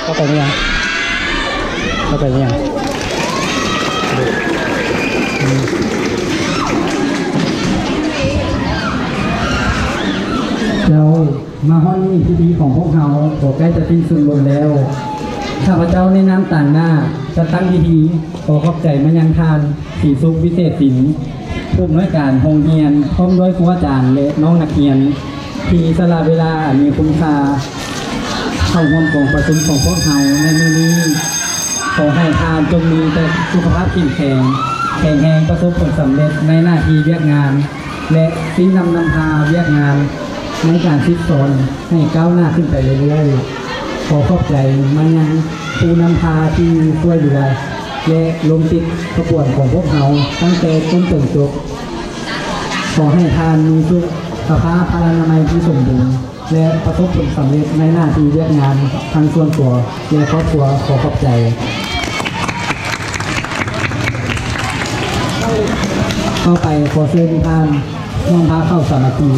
ເຂົ້າໄປນີ້ຫຍັງ? ເຂົ້າໄປນີ້ຫຍັງ? ເຈົ້າ ມາຮອດນີ້ ພິທີຂອງພວກເຮົາກໍໃກ້ຈະສິ້ນສຸດລົງແລ້ວ. ຂ້າພະເຈົ້າໃນນາມຕາງໜ້າຈັດຕັ້ງພິທີ ຂໍຂອບໃຈມາຍັງທ່ານ ສີສຸກ ວິເສດສິນ ຜູ້ອຳນວຍການໂຮງຮຽນ ພ້ອມດ້ວຍຄູອາຈານ ແລະ ນ້ອງນັກຮຽນ ທີ່ສະຫຼະເວລາອັນມີຄຸນຄ່າ ເຂົ້າຮ່ວມກອງປະຊຸມຂອງພວກເຮົາໃນມື້ນີ້. ຂໍໃຫ້ທ່ານຈົ່ງມີແຕ່ສຸຂະພາບເຂັ້ມແຂງ, ແຂງແຮງ, ປະສົບຜົນສຳເລັດໃນໜ້າທີ່ວຽກງານ ແລະ ຊີ້ນຳນຳພາວຽກງານໃນການສິດສອນໃຫ້ກ້າວໜ້າຂຶ້ນໄປເລື້ອຍໆ. ຂໍຂອບໃຈມາຍັງຜູ້ນຳພາທີ່ຊ່ວຍເຫຼືອ ແລະ ລົງຕິດຂະບວນຂອງພວກເຮົາຕັ້ງແຕ່ຕົ້ນຈົນຈົບ. ຂໍໃຫ້ທ່ານມີສຸຂະພາບພະລານາໄມທີ່ສົມບູນ ແລະ ປະສົບຜົນສຳເລັດໃນໜ້າທີ່ວຽກງານທັງສ່ວນຕົວ ແລະ ຄອບຄົວ. ຂໍຂອບໃຈ. ຕໍ່ໄປຂໍເຊີນທ່ານ ນ້ອງພາເຂົ້າສາມັກຄີ